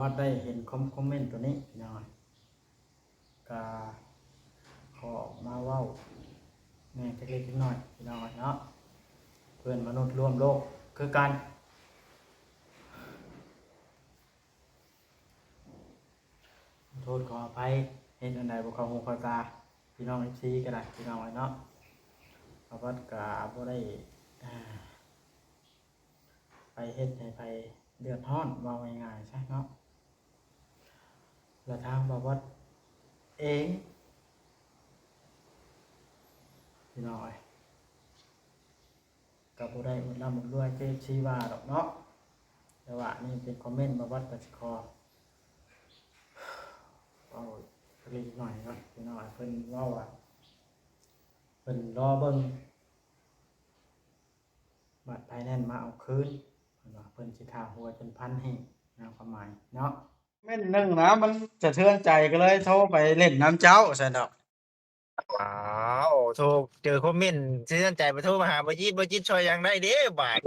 ວ່າໄດ້ເຫັນຄອມ ຄອມເມັນໂຕນີ້ພີ່ນ້ອງ ກະຂໍອອກມາເວົ້າແດ່ຈັກເລັກຈັກນ້ອຍພີ່ນ້ອງເນາະ ເພື່ອນມະນຸດຮ່ວມໂລກຄືກັນ. ຂໍໂທດຂໍອະໄພ ເຮັດອັນໃດບໍ່ເຂົ້າຫູເຂົ້າຕາ ພີ່ນ້ອງເອັຟຊີກໍໄດ້ ພີ່ນ້ອງເອີຍເນາະ. ປະຫວັດກະບໍ່ໄດ້ ອ່າ ໄປເຮັດໃຫ້ໃຜເດືອດຮ້ອນ ເວົ້າງ່າຍໆຊະເນາະ. ແລະທາງປະຫວັດເອງ ພີ່ນ້ອງເອີຍ ກໍບໍ່ໄດ້ອົດລ່ຳອົດລວຍຄືເອັຟຊີວ່າດອກເນາະ. ແຕ່ວ່າອັນນີ້ເປັນຄອມເມັນ ປະຫວັດກໍຊິຂໍເວົ້າເລັກນ້ອຍເນາະ ພີ່ນ້ອງເອີຍ. ເພິ່ນເວົ້າວ່າ ເພິ່ນລໍເບິ່ງ ບັດໄຟແນນມາເອົາຄືນ ເພິ່ນວ່າເພິ່ນຊິຖ້າຫົວຈົນພັນແຮງ ນະ ຄວາມໝາຍເນາະ. ເມັນໜຶ່ງນະ ມັນສະເທືອນໃຈ ກໍເລີຍໂທໄປຫຼິ້ນນຳເຈົ້າຊັ້ນດອກ. ອ້າວ ໂທ ເຈີຄອມເມັນສະເທືອນໃຈ ໄປໂທມາຫາບໍ່ຈິດ ບໍ່ຈິດຊ່ອຍຫຍັງໄດ້ເດ້ບາດ.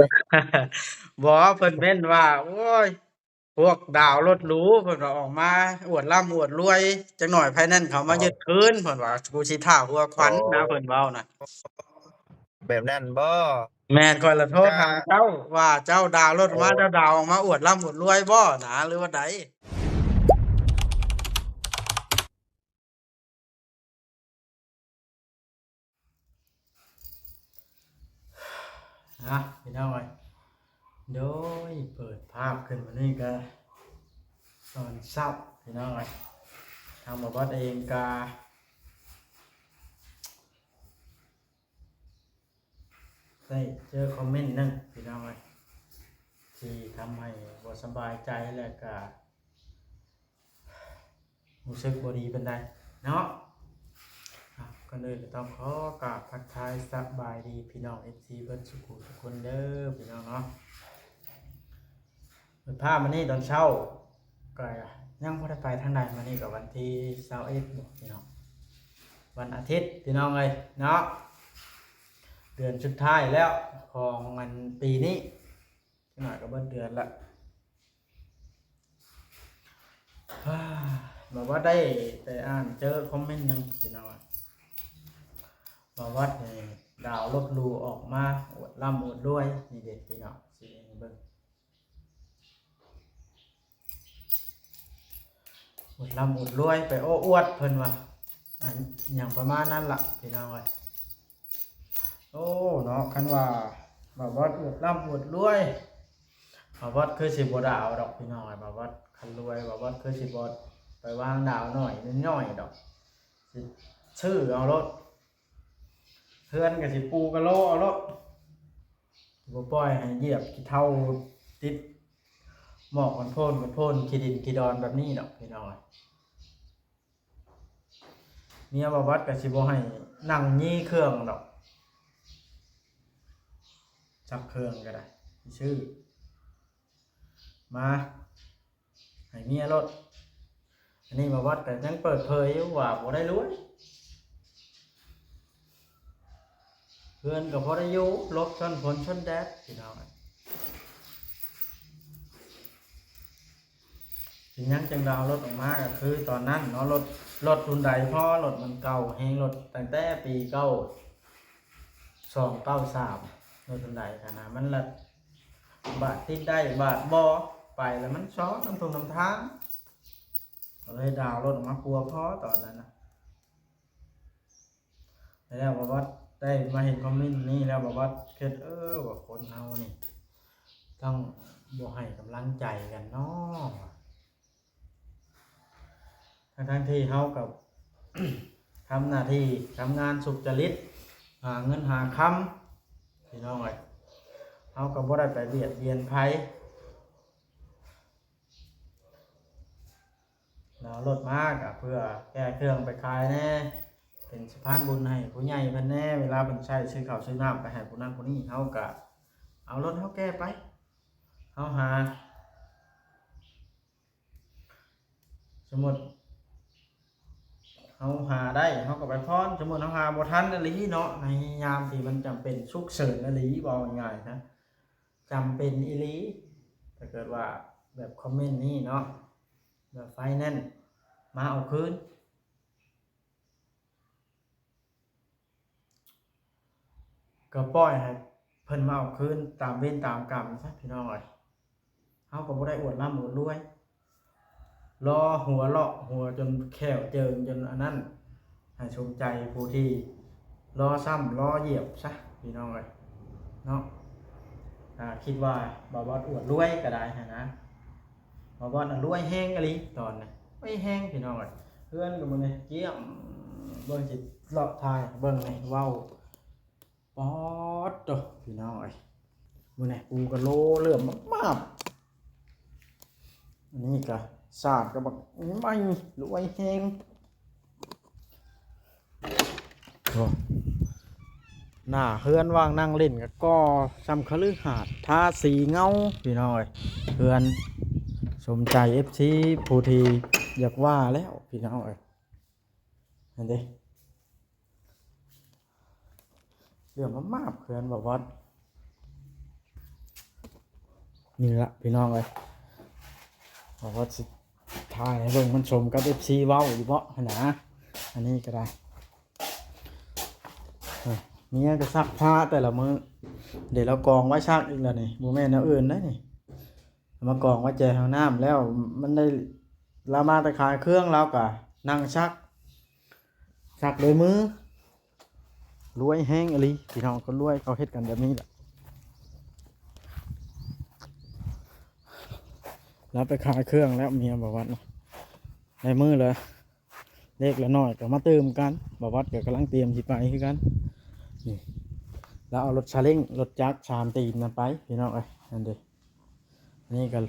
ບໍ່ ເພິ່ນເມັນວ່າ ໂອ້ຍ ພວກດາວລົດຫຼູ ເພິ່ນວ່າອອກມາອວດລ່ຳອວດລວຍ ຈັກໜ້ອຍໄຟແນນເຂົາມາຍຶດຄືນ ເພິ່ນວ່າ ກູຊິຖ້າຫົວຂວັນນະ ເພິ່ນເວົ້ານະ. ແບບນັ້ນບໍ່? ແມ່ນ ຂ້ອຍລະໂທຖາມເຈົ້າວ່າ ເຈົ້າດາວລົດມາ ເຈົ້າດາວອອກມາອວດລ່ຳອວດລວຍບໍ່ນະ ຫຼືວ່າໃດ? ນະ ພີ່ນ້ອງເອີຍ ໂດຍ ເປີດພາບຂຶ້ນມານີ້ກະຕອນເຊົ້າ ພີ່ນ້ອງເອີຍ ທາງບ່າວບອດເອງກະໄດ້ເຈີຄອມເມັນໜຶ່ງ ພີ່ນ້ອງເອີຍ ທີ່ທຳໃຫ້ບໍ່ສະບາຍໃຈ ແລະກະ ຮູ້ສຶກບໍ່ດີປານໃດເນາະ. ອ່ະ ກ່ອນອື່ນກໍຕ້ອງຂໍກາບທັກທາຍສະບາຍດີພີ່ນ້ອງເອັຟຊີເບິດສູ່ຜູ້ທຸກຄົນເດີພີ່ນ້ອງເນາະ. ພາບມື້ນີ້ຕອນເຊົ້າກໍຍັງບໍ່ໄດ້ໄປທາງໃດ ມື້ນີ້ກໍວັນທີຊາວເອັດ ພີ່ນ້ອງ ວັນອາທິດພີ່ນ້ອງເອີຍເນາະ. ເດືອນສຸດທ້າຍແລ້ວຂອງອັນປີນີ້ ຈັກໜ້ອຍກໍເບິດເດືອນລະ. ບ່າວວັດໄດ້ໄປອ່ານເຈີຄອມເມັນໜຶ່ງ ພີ່ນ້ອງ ບ່າວວັດນີ້ດາວລົດຫຼູອອກມາອວດລ່ຳອວດລວຍ ນີ້ເດ້ພີ່ນ້ອງ ຊິເບິ່ງ ອວດລ່ຳອວດລວຍ ໄປໂອ້ອວດເພິ່ນວ່າ ອັນຫຍັງປະມານນັ້ນລະ ພີ່ນ້ອງເອີຍ. ໂອ້ ເນາະ ຄັນວ່າບ່າວວັດອວດລ່ຳອວດລວຍ ບ່າວວັດຄືຊິບໍ່ດາວດອກ ພີ່ນ້ອງເອີຍ. ບ່າວວັດຄັນລວຍ ບ່າວວັດຄືຊິບໍ່ໄປວາງດາວນ້ອຍນ້ອຍດອກ ຊິຊື້ເອົາໂລດ ເຮືອນກໍຊິປູກະໂລເອົາໂລດ ບໍ່ປ່ອຍໃຫ້ຢຽບຂີ້ເຖົ້າຕິດໝອກກັນໂພນກັນໂພນ ຂີ້ດິນຂີ້ດອນແບບນີ້ດອກ ພີ່ນ້ອງເອີຍ. ເມຍບ່າວວັດກໍຊິບໍ່ໃຫ້ນັ່ງຢີ້ເຄື່ອງດອກ ຈັກເຄື່ອງກໍໄດ້ ຊື້ມາໃຫ້ເມຍໂລດ. ອັນນີ້ບ່າວວັດກໍຍັງເປີດເຜີຍຢູ່ວ່າບໍ່ໄດ້ລວຍ ເຮືອນກໍພໍໄດ້ຢູ່ ຫຼົບຊົນຝົນຊົນແດດ ພີ່ນ້ອງ. ເປັນຫຍັງຈຶ່ງໄດ້ເອົາລົດອອກມາ ກໍຄືຕອນນັ້ນເນາະ ລົດ ລົດຮຸ່ນໃດພໍ ລົດມັນເກົ່າແຮງ ລົດຕັ້ງແຕ່ປີເກົ້າສອງເກົ້າສາມ ລົດຮຸ່ນໃດຫັ້ນນະ ມັນລະບາດຕິດໄດ້ບາດບໍ່ ໄປລະມັນຊອກນຳທົ່ງນຳທາງ ກໍເລີຍໄດ້ເອົາລົດອອກມາປົວພໍຕອນນັ້ນນະ. ແລ້ວບ່າວວັດໄດ້ມາເຫັນຄອມເມັນນີ້ແລ້ວ ບ່າວວັດຄິດ ເອີ ວ່າຄົນເຮົານີ້ຕ້ອງບໍ່ໃຫ້ກຳລັງໃຈກັນເນາະ ທັງໆທີ່ເຮົາກໍທຳໜ້າທີ່ ທຳງານສຸດຈະລິດ ຫາເງິນຫາຄຳ ພີ່ນ້ອງເອີຍ ເຮົາກໍບໍ່ໄດ້ໄປບຽດບຽນໃຜ. ເອົາລົດມາກໍເພື່ອແກ່ເຄື່ອງໄປຂາຍແດ່ ເປັນສະພານບຸນໃຫ້ຜູ້ໃຫຍ່ເພິ່ນແດ່ ເວລາເພິ່ນໃຊ້ຊື້ເຂົ້າຊື້ນ້ຳໄປໃຫ້ຜູ້ນັ້ນຜູ້ນີ້ ເຮົາກໍເອົາລົດເຮົາແກ່ໄປ ເຮົາຫາ ສົມມຸດເຮົາຫາໄດ້ ເຮົາກໍໄປຜ່ອນ ສົມມຸດເຮົາຫາບໍ່ທັນອີ່ຫຼີເນາະ ໃນຍາມທີ່ມັນຈຳເປັນສຸກເສີນອີ່ຫຼີ ເວົ້າງ່າຍໆຊະ ຈຳເປັນອີ່ຫຼີ ຖ້າເກີດວ່າແບບຄອມເມັນນີ້ເນາະ ແບບໄຟແນນມາເອົາຄືນ ກໍປ່ອຍໃຫ້ເພິ່ນມາເອົາຄືນຕາມເວນຕາມກຳຊະ ພີ່ນ້ອງເອີຍ. ເຮົາກໍບໍ່ໄດ້ອວດລ່ຳອວດລວຍ ລໍຫົວເລາະຫົວຈົນແຂ້ວເຈິງຈົນອັນນັ້ນ ໃຫ້ສົມໃຈຜູ້ທີ່ລໍຊ້ຳລໍຢຽບຊະ ພີ່ນ້ອງເອີຍເນາະ. ອ່າ ຄິດວ່າບ່າວບອດອວດລວຍກໍໄດ້ຫັ້ນນະ. ບ່າວບອດລວຍແຮງອີ່ຫຼີຕອນນີ້ ລວຍແຮງ ພີ່ນ້ອງເອີຍ. ເຮືອນກໍບໍ່ໄດ້ກຽມ ເບິ່ງ ຊິເລາະຖ່າຍໃຫ້ເບິ່ງນີ້ ເວົ້າ ປອດໂຕ ພີ່ນ້ອງເອີຍ ມື້ນີ້ປູກະໂລເຫຼື້ອມມາບໆ. ອັນນີ້ກະສາດກະບັກໃໝ່ ລວຍແຮງ. ໂອ້ ໜ້າເຮືອນວ່າງນັ່ງຫຼິ້ນກະກໍ່ຊ່ຳຄະລືຫາດ ທາສີເງົາ ພີ່ນ້ອງເອີຍ. ເຮືອນສົມໃຈເອັຟຊີຜູ້ທີ່ຢາກວ່າແລ້ວ ພີ່ນ້ອງເອີຍ. ຫັ້ນເດ້ ເຫຼື້ອມມາບໆ ເຮືອນບ່າວບອດ. ນີ້ລະ ພີ່ນ້ອງເອີຍ ບ່າວບອດຊິຖ່າຍໃຫ້ເບິ່ງ ມັນສົມກັບເອັຟຊີເວົ້າຢູ່ບໍ່ຫັ້ນນະ. ອັນນີ້ກໍໄດ້ ເອີ ເມຍກໍຊັກຜ້າແຕ່ລະມື້ ເດ ລາວກອງໄວ້ຊັກອີກແລ້ວນີ້ ບໍ່ແມ່ນແນວອື່ນເດ້ນີ້. ເອົາມາກອງໄວ້ແຈຫ້ອງນ້ຳແລ້ວ ມັນໄດ້ ລາວມາແຕ່ຂາຍເຄື່ອງ ລາວກະນັ່ງຊັກ ຊັກໂດຍມື ລວຍແຮງອີ່ຫຼີ ພີ່ນ້ອງ. ຄົນລວຍເຂົາເຮັດກັນແບບນີ້ແຫຼະ. ລາວໄປຂາຍເຄື່ອງແລ້ວ ເມຍບ່າວບອດນະ ໄດ້ມື້ລະ ເລັກລະນ້ອຍກໍມາຕື່ມກັນ. ບ່າວບອດກໍກຳລັງຕຽມຊິໄປຄືກັນ. ນີ້ ລາວເອົາລົດຊາເລັ້ງ ລົດຈັກສາມຕີນນະໄປ ພີ່ນ້ອງເອີຍ. ອັນເດ ນີ້ກໍ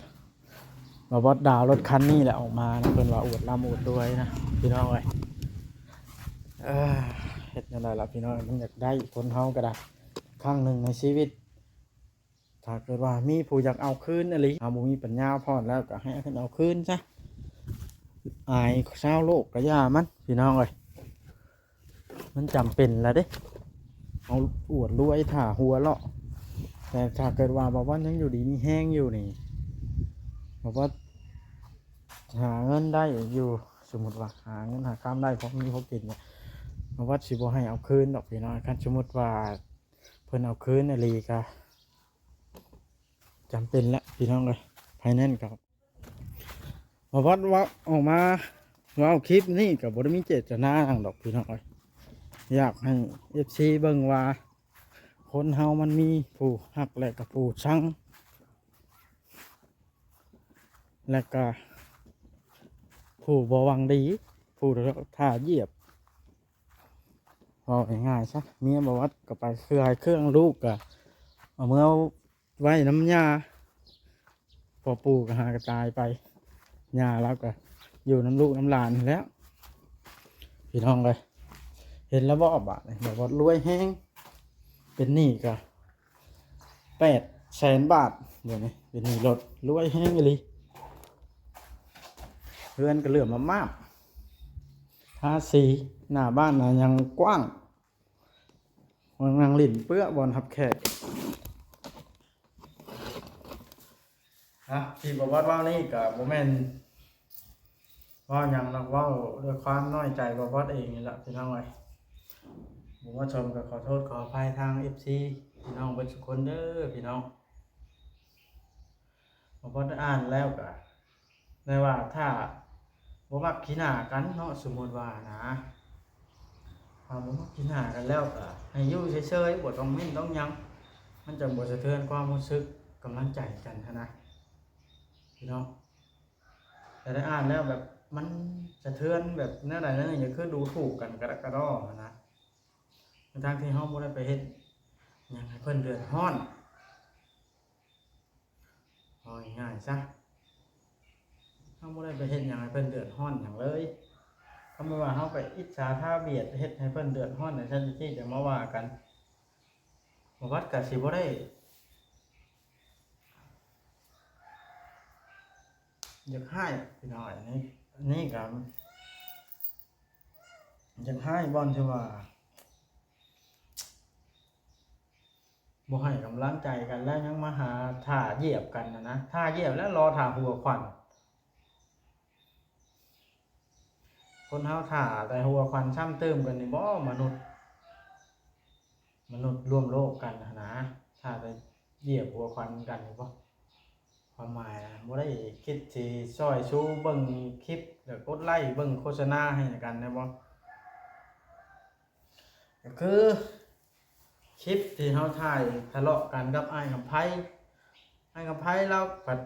ບ່າວບອດດາວລົດຄັນນີ້ແຫຼະອອກມານະ. ເພິ່ນວ່າອວດລ່ຳອວດລວຍນະ ພີ່ນ້ອງເອີຍ. ເອີ ເຮັດແນວໃດລະ ພີ່ນ້ອງ ມັນຢາກໄດ້ ຄົນເຮົາກໍໄດ້ ຄັ້ງໜຶ່ງໃນຊີວິດ. ຖ້າເກີດວ່າມີຜູ້ຢາກເອົາຄືນອີ່ຫຼີ ເຮົາບໍ່ມີປັນຍາຜ່ອນແລ້ວ ກໍໃຫ້ເພິ່ນເອົາຄືນຊະ. ອາຍຊາວໂລກກໍຢ່າມັນ ພີ່ນ້ອງເອີຍ. ມັນຈຳເປັນລະເດ້ ເຮົາອວດລວຍຖ້າຫົວເລາະ. ແຕ່ຖ້າເກີດວ່າບ່າວບອດຍັງຢູ່ດີມີແຮງຢູ່ນີ້ ບ່າວບອດຫາເງິນໄດ້ຢູ່ ສົມມຸດວ່າຫາເງິນຫາຄຳໄດ້ ພໍມີພໍກິນ ບ່າວບອດຊິບໍ່ໃຫ້ເອົາຄືນດອກ ພີ່ນ້ອງ. ຄັນສົມມຸດວ່າເພິ່ນເອົາຄືນອີ່ຫຼີ ກໍ ຈຳເປັນແຫຼະ ພີ່ນ້ອງເອີຍ. ໄຟແນນກໍ ບ່າວບອດເວົ້າອອກມາເວົ້າຄລິບນີ້ກໍບໍ່ໄດ້ມີເຈດຕະນາຫຍັງດອກ ພີ່ນ້ອງເອີຍ. ຢາກໃຫ້ເອັຟຊີເບິ່ງວ່າ ຄົນເຮົາມັນມີຜູ້ຮັກ ແລະກໍຜູ້ຊັງ ແລະກໍຜູ້ບໍ່ຫວັງດີ ຜູ້ຖ້າຢຽບ. ເວົ້າງ່າຍໆຊະ ເມຍບໍ່ວັດກໍໄປເຄືອໃຫ້ເຄື່ອງ ລູກກໍເອົາເມືອໄວ້ນຳຍ່າ ພໍ່ປູ່ກໍຫາກະຕາຍໄປ ຍ່າລາວກໍຢູ່ນຳລູກນຳຫຼານຫັ້ນແຫຼ້ວ ພີ່ນ້ອງເອີຍ. ເຫັນແລ້ວບໍ່ ບາດນີ້ ບໍ່ວັດລວຍແຮງ ເປັນໜີ້ກໍ ແປດແສນບາດ ດຽວນີ້ເປັນໜີ້ລົດ ລວຍແຮງອີ່ຫຼີ. ເຮືອນກໍເຫຼື້ອມມາບໆ ທາສີ ໜ້າບ້ານນະຍັງກວ້າງ ວາງນັ່ງຫຼິ້ນເປື້ອບ່ອນຮັບແຂກ. ອ່ະ ທີ່ບໍ່ວັດເວົ້ານີ້ກໍບໍ່ແມ່ນເວົ້າຫຍັງດອກ ເວົ້າດ້ວຍຄວາມນ້ອຍໃຈບໍ່ວັດເອງນີ້ລະ ພີ່ນ້ອງເອີຍ. ບໍ່ເໝາະສົມກໍຂໍໂທດຂໍອະໄພທາງເອັຟຊີ ພີ່ນ້ອງເບິດສຸຄົນເດີ ພີ່ນ້ອງ. ບໍ່ວັດໄດ້ອ່ານແລ້ວກໍ ແຕ່ວ່າຖ້າບໍ່ມັກຂີ້ໜ້າກັນເນາະ ສົມມຸດວ່ານະ ຖ້າບໍ່ມັກຂີ້ໜ້າກັນແລ້ວກໍໃຫ້ຢູ່ເສີຍໆ ບໍ່ຕ້ອງເມັ້ນຕ້ອງຫຍັງ ມັນຈະບໍ່ສະເທືອນຄວາມຮູ້ສຶກກຳລັງໃຈກັນຫັ້ນນະ ພີ່ນ້ອງ. ແຕ່ໄດ້ອ່ານແລ້ວແບບມັນສະເທືອນແບບແນວໃດແນວໜຶ່ງ ກໍຄືດູຖູກກັນກະດະກະດໍຫັ້ນນະ ທັງທີ່ເຮົາບໍ່ໄດ້ໄປເຮັດຫຍັງໃຫ້ເພິ່ນເດືອດຮ້ອນ. ເວົ້າງ່າຍໆຊະ ເຮົາບໍ່ໄດ້ໄປເຮັດຫຍັງໃຫ້ເພິ່ນເດືອດຮ້ອນຫຍັງເລີຍ. ຄຳແບບວ່າເຮົາໄປອິດສາທາບຽດ ເຮັດໃຫ້ເພິ່ນເດືອດຮ້ອນຈັ່ງຊັ້ນຈັ່ງຊີ້ ຈັ່ງມາວ່າກັນ ບໍ່ວັດກໍຊິບໍ່ໄດ້ ຢາກຮ້າຍພີ່ນ້ອງ. ອັນນີ້ ອັນນີ້ກໍຢາກຮ້າຍບ່ອນທີ່ວ່າ ບໍ່ໃຫ້ກຳລັງໃຈກັນ ແລ້ວຍັງມາຫາຖ້າຢຽບກັນນະນະ ຖ້າຢຽບແລ້ວລໍຖ້າຫົວຂວັນ. ຄົນເຮົາຖ້າແຕ່ຫົວຂວັນຊ້ຳຕື່ມກັນນີ້ບໍ່ ມະນຸດ ມະນຸດຮ່ວມໂລກກັນຫັ້ນນະ ຖ້າແຕ່ຢຽບຫົວຂວັນກັນນີ້ບໍ່ ຄວາມໝາຍນະ ບໍ່ໄດ້ຄິດຊິຊ່ອຍຊູເບິ່ງຄລິບ ແລ້ວກົດໄລ້ເບິ່ງໂຄສະນາໃຫ້ກັນນະບໍ່ ກໍຄືຄລິບທີ່ເຮົາຖ່າຍທະເລາະກັນກັບອ້າຍຄຳໄພ ອ້າຍຄຳໄພລາວພັດ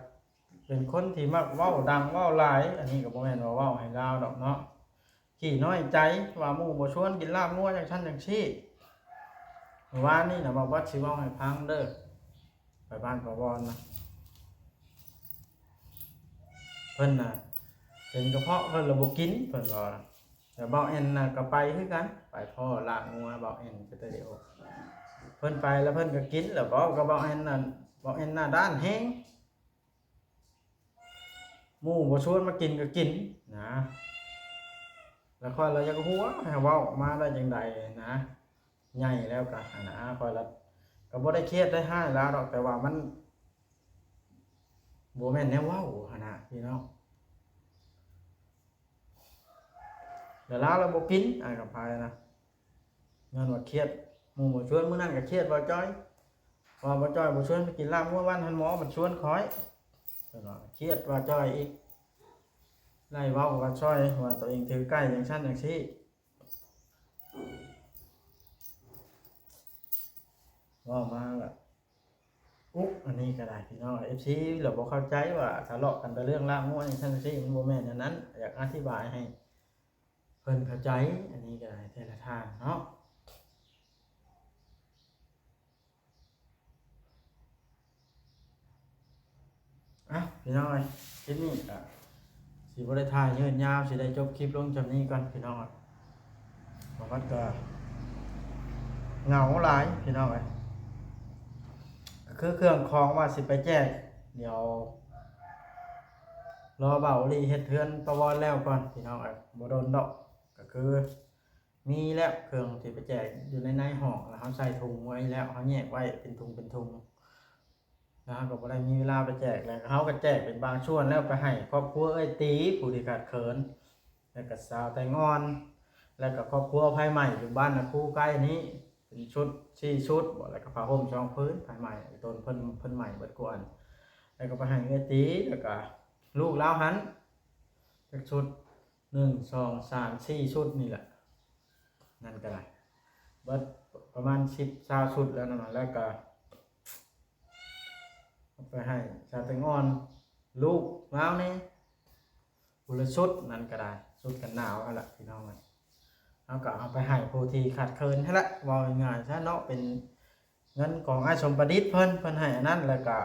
ເປັນຄົນທີ່ມັກເວົ້າດັງເວົ້າຫຼາຍ ອັນນີ້ກໍບໍ່ແມ່ນວ່າເວົ້າໃຫ້ລາວດອກເນາະ ຂີ້ນ້ອຍໃຈວ່າໝູ່ບໍ່ຊວນກິນລາບງົວຈັ່ງຊັ້ນຈັ່ງຊີ້ ມື້ວານນີ້ນະ ບ່າວບອດຊິເວົ້າໃຫ້ຟັງເດີ ໄປບ້ານປາວອນນະ ເພິ່ນນະເປັນກະເພາະເພິ່ນລະບໍ່ກິນ ເພິ່ນເວົ້ານະ ແລ້ວບ່າວແອນນະກໍໄປຄືກັນ ໄປພໍ້ລາບງົວບ່າວແອນສະຕູດິໂອ ເພິ່ນໄປແລ້ວເພິ່ນກໍກິນ ແລ້ວເວົ້າກັບບ່າວແອນນັ້ນ ບ່າວແອນໜ້າດ້ານແຮງ ໝູ່ບໍ່ຊວນມາກິນກໍກິນນະ ແລ້ວຂ້ອຍລະຢາກຫົວ ໃຫ້ເວົ້າອອກມາໄດ້ຈັ່ງໃດນະ ໃຫຍ່ແລ້ວກະຫັ້ນນະ ຂ້ອຍລະກໍບໍ່ໄດ້ຄຽດໄດ້ຮ້າຍລາວດອກ ແຕ່ວ່າມັນບໍ່ແມ່ນແນວເວົ້າຫັ້ນນະພີ່ນ້ອງ ແລ້ວລາວລະບໍ່ກິນ ອ້າຍຄຳໄພນະ ຍ້ອນວ່າຄຽດ ໝູ່ບໍ່ຊວນ ມື້ນັ້ນກໍຄຽດບ່າວຈ້ອຍ ວ່າບ່າວຈ້ອຍບໍ່ຊວນໄປກິນລາບງົວບ້ານທ່ານໝໍ ມັນຊວນຂ້ອຍ ເພິ່ນວ່າຄຽດບ່າວຈ້ອຍອີກ ໄລ່ເວົ້າບ່າວຈ້ອຍວ່າຕົວເອງຖືໄກ່ຈັ່ງຊັ້ນຈັ່ງຊີ້ ເວົ້າມາລະ ອຸກ ອັນນີ້ກໍໄດ້ພີ່ນ້ອງ ເອັຟຊີ ລະບໍ່ເຂົ້າໃຈວ່າທະເລາະກັນແຕ່ເລື່ອງລາບງົວຈັ່ງຊັ້ນຈັ່ງຊີ້ ມັນບໍ່ແມ່ນແນວນັ້ນ ຢາກອະທິບາຍໃຫ້ເພິ່ນເຂົ້າໃຈ ອັນນີ້ກໍໄດ້ແຕ່ລະທ່ານເນາະ ອ່ະ ພີ່ນ້ອງເອີຍ ຄລິບນີ້ກໍຊິບໍ່ໄດ້ຖ່າຍຍືດຍາວ ຊິໄດ້ຈົບຄລິບລົງຊ່ຳນີ້ກ່ອນພີ່ນ້ອງເອີຍ ບ່າວບອດກໍເຫງົາຫຼາຍພີ່ນ້ອງເອີຍ ກໍຄືເຄື່ອງຂອງວ່າຊິໄປແຈກ ດຽວລໍບ່າວໂອລີເຮັດເຮືອນປາວອນແລ້ວກ່ອນພີ່ນ້ອງເອີຍ ບໍ່ດົນດອກ ກໍຄື ມີແລ້ວເຄື່ອງທີ່ໄປແຈກຢູ່ໃນ ໃນຫ້ອງ ແລ້ວເຮົາໃສ່ຖົງໄວ້ແລ້ວ ເຮົາແຍກໄວ້ເປັນຖົງເປັນຖົງ ແລ້ວເຮົາກໍບໍ່ໄດ້ມີເວລາໄປແຈກ ແລ້ວເຮົາກໍແຈກເປັນບາງສ່ວນແລ້ວ ໄປໃຫ້ຄອບຄົວເອື້ອຍຕີຜູ້ທີ່ຂາດເຂີນ ແລ້ວກໍສາວແຕງອ່ອນ ແລ້ວກໍຄອບຄົວໄຟໄໝ້ຢູ່ບ້ານນາຄູໃກ້ນີ້ ເປັນຊຸດສີ່ຊຸດບໍ ແລ້ວກໍຜ້າຫົ່ມສອງຜືນ ໄຟໄໝ້ຕົນເພິ່ນ ເພິ່ນໄໝ້ເບິດກວນ ແລ້ວກໍໄປໃຫ້ເອື້ອຍຕີ ແລ້ວກໍລູກລາວຫັ້ນ ຈັກຊຸດ ໜຶ່ງ ສອງ ສາມ ສີ່ຊຸດນີ້ແຫຼະ ນັ້ນກໍໄດ້ ເບິດປະມານສິບ ຊາວຊຸດແລ້ວນະ ແລ້ວກໍເອົາໄປໃຫ້ສາວແຕງອ່ອນ ລູກລາວນີ້ ຜູ້ລະຊຸດ ນັ້ນກໍໄດ້ ຊຸດກັນໜາວຫັ້ນລະພີ່ນ້ອງເອີຍ ເຮົາກໍເອົາໄປໃຫ້ຜູ້ທີ່ຂາດເຂີນຫັ້ນລະ ເວົ້າງ່າຍໆຊະເນາະ ເປັນເງິນຂອງອ້າຍສົມປະດິດເພິ່ນ ເພິ່ນໃຫ້ອັນນັ້ນ ແລ້ວກໍ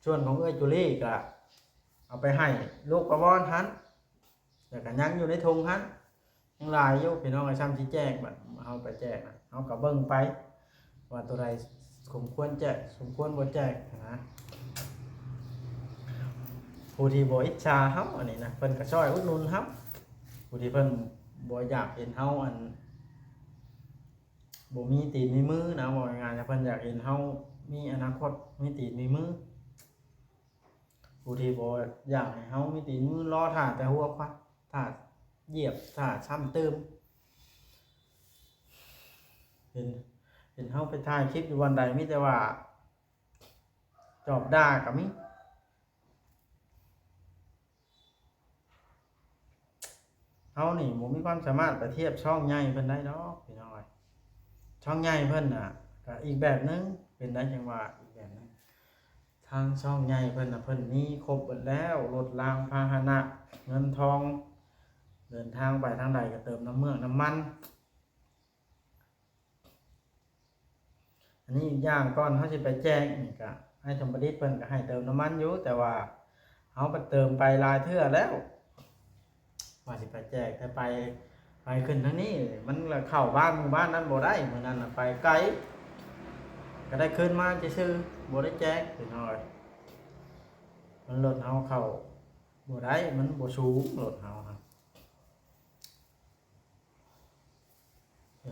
ສ່ວນຂອງເອື້ອຍຈູລີກໍເອົາໄປໃຫ້ລູກປາວອນຫັ້ນ ແລ້ວກໍຍັງຢູ່ໃນຖົງຫັ້ນ ຍັງຫຼາຍຢູ່ພີ່ນ້ອງເອີຍ ຊ່ຳຊິແຈກ ບັດເຮົາໄປແຈກນະ ເຮົາກໍເບິ່ງໄປວ່າໂຕໃດສົມຄວນແຈກ ສົມຄວນບໍ່ແຈກນະ ຜູ້ທີ່ບໍ່ອິດສາເຮົາ ອັນນີ້ນະ ເພິ່ນກໍຊ່ອຍອຸດໜູນເຮົາ ຜູ້ທີ່ເພິ່ນບໍ່ຢາກເຫັນເຮົາ ອັນ ບໍ່ມີຕີນມີມືນະ ເວົ້າງ່າຍໆ ເພິ່ນຢາກເຫັນເຮົາມີອະນາຄົດ ມີຕີນມີມື ຜູ້ທີ່ບໍ່ຢາກໃຫ້ເຮົາມີຕີນມີມື ລໍຖ້າແຕ່ຫົວຄວັນ ຖ້າຢຽບ ຖ້າຊ້ຳຕື່ມ ເຫັນ ເຫັນເຮົາໄປຖ່າຍຄລິບຢູ່ບ່ອນໃດ ມີແຕ່ວ່າຈອບດ່າກໍມີ. ເຮົານີ້ບໍ່ມີຄວາມສາມາດໄປທຽບຊ່ອງໃຫຍ່ເພິ່ນໄດ້ດອກພີ່ນ້ອງເອີຍ ຊ່ອງໃຫຍ່ເພິ່ນນະກໍອີກແບບໜຶ່ງ ເປັນໄດ້ຈັ່ງວ່າອີກແບບໜຶ່ງ ທາງຊ່ອງໃຫຍ່ເພິ່ນນະ ເພິ່ນມີຄົບເບິດແລ້ວ ລົດລາງພາຫະນະ ເງິນທອງ ເດີນທາງໄປທາງໃດກໍເຕີມນ້ຳເມືອກນ້ຳມັນ. ອັນນີ້ອີກຢ່າງ ກ່ອນເຮົາຊິໄປແຈກນີ້ກະ ອ້າຍສົມປະດິດເພິ່ນກະໃຫ້ເຕີມນ້ຳມັນຢູ່ ແຕ່ວ່າເຮົາໄປເຕີມໄປຫຼາຍເທື່ອແລ້ວ ວ່າຊິໄປແຈກ ແຕ່ໄປ ໄປຂຶ້ນທາງນີ້ ມັນລະເຂົ້າບ້ານໝູ່ບ້ານນັ້ນບໍ່ໄດ້ ມື້ນັ້ນນະໄປໄກ ກະໄດ້ຄືນມາຊື່ໆ ບໍ່ໄດ້ແຈກພີ່ນ້ອງເອີຍ ມັນລົດເຮົາເຂົ້າບໍ່ໄດ້ ມັນບໍ່ສູງລົດເຮົາຫັ້ນ.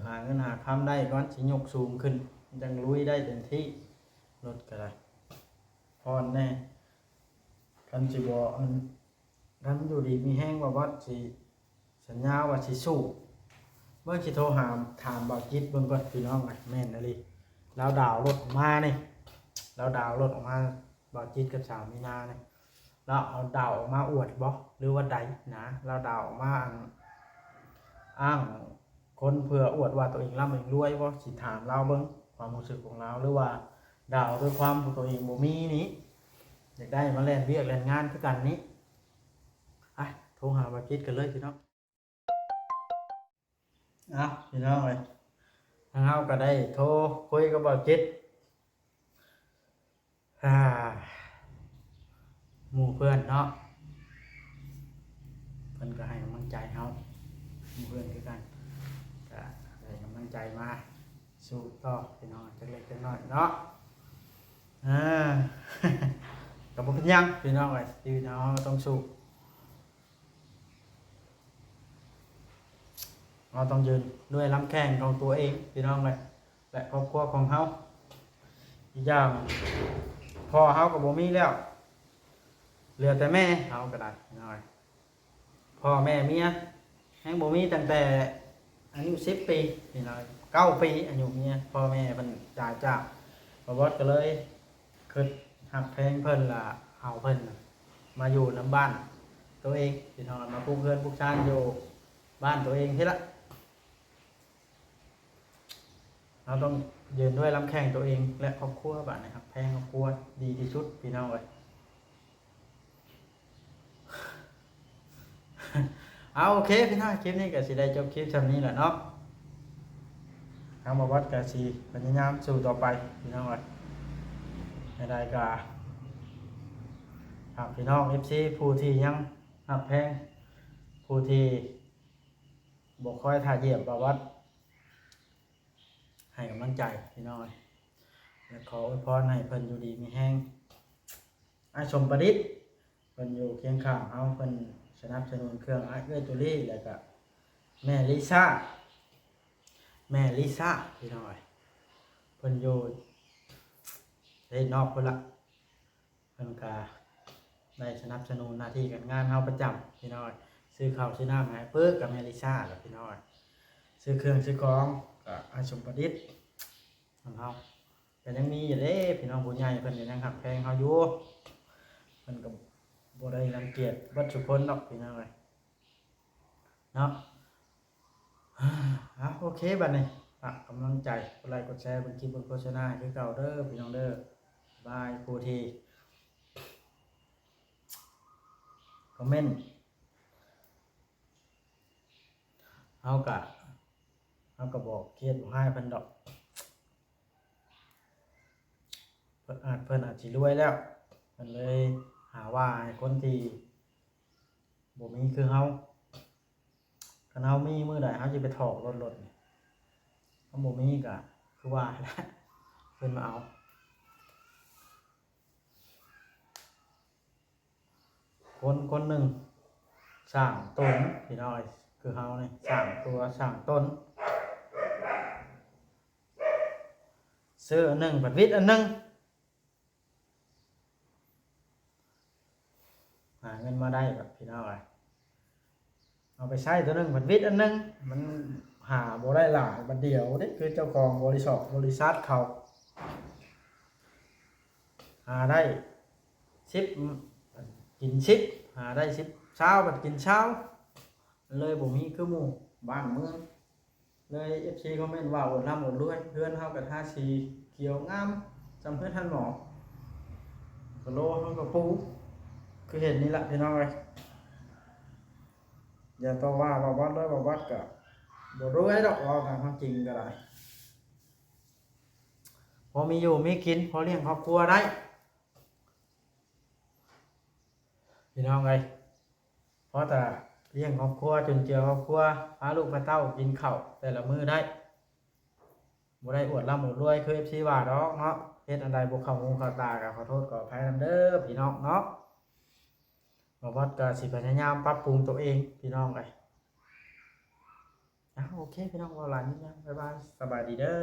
ຫາເງິນຫາຄຳໄດ້ກ່ອນ ຊິຍົກສູງຂຶ້ນ ຈັ່ງລຸຍໄດ້ເຕັມທີ່ ລົດກໍໄດ້ ຜ່ອນແດ່ ຄັນຊິບໍ່ ອັນ ຄັນຢູ່ດີມີແຮງ ບໍ່ບອດຊິ ສັນຍາວ່າຊິສູ້. ເບິ່ງ ຊິໂທຫາ ຖາມບ່າວຈິດເບິ່ງກ່ອນພີ່ນ້ອງ. ແມ່ນອີ່ຫຼີ ລາວດາວໂຫຼດອອກມານີ້ ລາວດາວໂຫຼດອອກມາ ບ່າວຈິດກັບສາວມີນານີ້ ລາວເອົາດາວອອກມາອວດບໍ ຫຼືວ່າໃດນະ? ລາວດາວອອກມາ ອັນ ອ້າງຄົນເພື່ອອວດວ່າໂຕເອງລ່ຳເອງລວຍບໍ? ຊິຖາມລາວເບິ່ງຄວາມຮູ້ສຶກຂອງລາວ ຫຼືວ່າດາວດ້ວຍຄວາມທີ່ໂຕເອງບໍ່ມີນີ້ ຢາກໄດ້ມາແລ່ນວຽກແລ່ນງານຄືກັນນີ້. ອ່ະ ໂທຫາບ່າວຈິດກັນເລີຍພີ່ນ້ອງ. ເອົາ ພີ່ນ້ອງເອີຍ ທາງເຮົາກໍໄດ້ໂທຄຸຍກັບບ່າວຈິດ ອ່າ ໝູ່ເພື່ອນເນາະ ເພິ່ນກໍໃຫ້ກຳລັງໃຈເຮົາ ໝູ່ເພື່ອນຄືກັນ ກໍໃຫ້ກຳລັງໃຈມາສູ້ຕໍ່ພີ່ນ້ອງ ຈັກເລັກຈັກນ້ອຍເນາະ. ເອີ ກໍບໍ່ເປັນຫຍັງພີ່ນ້ອງເອີຍ ຊີວິດເຮົາກໍຕ້ອງສູ້. ເຮົາຕ້ອງຢືນດ້ວຍລຳແຂ້ງຂອງຕົວເອງພີ່ນ້ອງເອີຍ ແລະ ຄອບຄົວຂອງເຮົາ. ອີກຢ່າງ ພໍ່ເຮົາກໍບໍ່ມີແລ້ວ ເຫຼືອແຕ່ແມ່ເຮົາກໍໄດ້ພີ່ນ້ອງເອີຍ. ພໍ່ແມ່ເມຍແຮງບໍ່ມີ ຕັ້ງແຕ່ອາຍຸສິບປີພີ່ນ້ອງ ເກົ້າປີອາຍຸເມຍ ພໍ່ແມ່ເພິ່ນຕາຍຈາກ. ບ່າວບອດກໍເລີຍ ຄິດຮັກແພງເພິ່ນ ລະເອົາເພິ່ນມາຢູ່ນຳບ້ານໂຕເອງພີ່ນ້ອງ ມາປຸກເຮືອນປຸກຊານຢູ່ບ້ານໂຕເອງພີ້ລະ. ເຮົາຕ້ອງຢືນດ້ວຍລຳແຂ້ງໂຕເອງ ແລະ ຄອບຄົວ ບາດນີ້ຮັກແພງຄອບຄົວດີທີ່ສຸດພີ່ນ້ອງເອີຍ. ເອົາ ໂອເຄພີ່ນ້ອງ ຄລິບນີ້ກໍຊິໄດ້ຈົບຄລິບຊ່ຳນີ້ແຫຼະເນາະ. ທາງບ່າວບອດກໍຊິພະຍາຍາມສູ້ຕໍ່ໄປພີ່ນ້ອງເອີຍ. ແນວໃດກໍຝາກພີ່ນ້ອງເອັຟຊີ ຜູ້ທີ່ຍັງຮັກແພງ ຜູ້ທີ່ບໍ່ຄອຍຖ້າຢຽບບ່າວບອດ ໃຫ້ກຳລັງໃຈພີ່ນ້ອງເອີຍ ແລະ ຂໍອວຍພອນໃຫ້ເພິ່ນຢູ່ດີມີແຮງ. ອ້າຍສົມປະດິດ ເພິ່ນຢູ່ຄຽງຂ້າງເຮົາ ເພິ່ນສະໜັບສະໜູນເຄື່ອງອ້າຍເອື້ອຍຕູລີ ແລ້ວກະແມ່ລິຊາ ແມ່ລິຊາພີ່ນ້ອງເອີຍ ເພິ່ນຢູ່ປະເທດນອກພຸ້ນລະ ເພິ່ນກະໄດ້ສະໜັບສະໜູນໜ້າທີ່ການງານເຮົາປະຈຳພີ່ນ້ອງເອີຍ ຊື້ເຂົ້າຊື້ນ້ຳໃຫ້ປຶກກະແມ່ລິຊາລະພີ່ນ້ອງເອີຍ ຊື້ເຄື່ອງຊື້ຂອງກະອ້າຍສົມປະດິດນຳເຮົາ. ກໍຍັງມີຢູ່ເດ້ພີ່ນ້ອງ ຜູ້ໃຫຍ່ເພິ່ນກໍຍັງຮັກແພງເຮົາຢູ່ ເພິ່ນກໍບໍ່ໄດ້ລັງກຽດເບິດທຸກຄົນດອກພີ່ນ້ອງເອີຍເນາະ. ເອົາ ໂອເຄ ບາດນີ້ຝາກກຳລັງໃຈ ກົດໄລກ໌ ກົດແຊຣ໌ ເບິ່ງຄລິບ ເບິ່ງໂຄສະນາໃຫ້ຄືເກົ່າເດີພີ່ນ້ອງເດີ. ບາຍ ຜູ້ທີ່ຄອມເມັນ ເຮົາກະ ເຮົາກະບໍ່ຄຽດບໍ່ຮ້າຍເພິ່ນດອກ ເພິ່ນອາດ ເພິ່ນອາດຊິລວຍແລ້ວ ເພິ່ນເລີຍຫາວ່າໃຫ້ຄົນທີ່ບໍ່ມີຄືເຮົາ. ຄັນເຮົາມີມື້ໃດເຮົາຊິໄປຖອກລົດ ລົດນີ້ ຄັນບໍ່ມີກະຄືວ່າແຫຼະ ເພິ່ນມາເອົາ. ຄົນຄົນໜຶ່ງສ້າງຕົນ ພີ່ນ້ອງເອີຍ ຄືເຮົານີ້ສ້າງຕົວສ້າງຕົນ ຊື້ອັນໜຶ່ງພັດວິດອັນໜຶ່ງ ຫາເງິນມາໄດ້ບັດ ພີ່ນ້ອງເອີຍ ເອົາໄປໃຊ້ຕົວໜຶ່ງ ບັດວິດອັນໜຶ່ງ ມັນຫາບໍ່ໄດ້ຫຼາຍບັດດຽວເດ້ ຄືເຈົ້າຂອງບໍລິສັດ ບໍລິສັດເຂົາ ຫາໄດ້ສິບ ກິນສິບ ຫາໄດ້ສິບ ຊາວ ບັດກິນຊາວ ເລີຍບໍ່ມີຄືໝູ່ບ້ານເມືອງ. ເລີຍ ເອັຟຊີ ຄອມເມັນວ່າ ອວດລ່ຳອວດລວຍ ເຮືອນເຮົາກໍທາສີຂຽວງາມສ່ຳເຮືອນທ່ານໝໍ ກະໂລເຮົາກະປູ ຄືເຫັນນີ້ລະພີ່ນ້ອງເອີຍ. ຢ່າຕໍ່ວ່າບ່າວບອດເດີ ບ່າວບອດກະບໍ່ລວຍດອກ ເວົ້າຕາມຄວາມຈິງກໍໄດ້ ພໍມີຢູ່ມີກິນ ພໍລ້ຽງຄອບຄົວໄດ້ ພີ່ນ້ອງເອີຍ. ພໍແຕ່ລ້ຽງຄອບຄົວ ຈຸນເຈືອຄອບຄົວ ພາລູກພາເຕົ້າກິນເຂົ້າແຕ່ລະມື້ໄດ້ ບໍ່ໄດ້ອວດລ່ຳອວດລວຍຄື ເອັຟຊີ ວ່າດອກເນາະ. ເຮັດອັນໃດບໍ່ເຂົ້າຫູເຂົ້າຕາ ກໍຂໍໂທດຂໍອະໄພນຳເດີພີ່ນ້ອງເນາະ. ບ່າວບອດກໍຊິພະຍາຍາມປັບປຸງໂຕເອງພີ່ນ້ອງເອີຍ. ອ່າ ໂອເຄພີ່ນ້ອງ ເວົ້າຫຼາຍຍິງຍາວ ບາຍບາຍ ສະບາຍດີເດີ.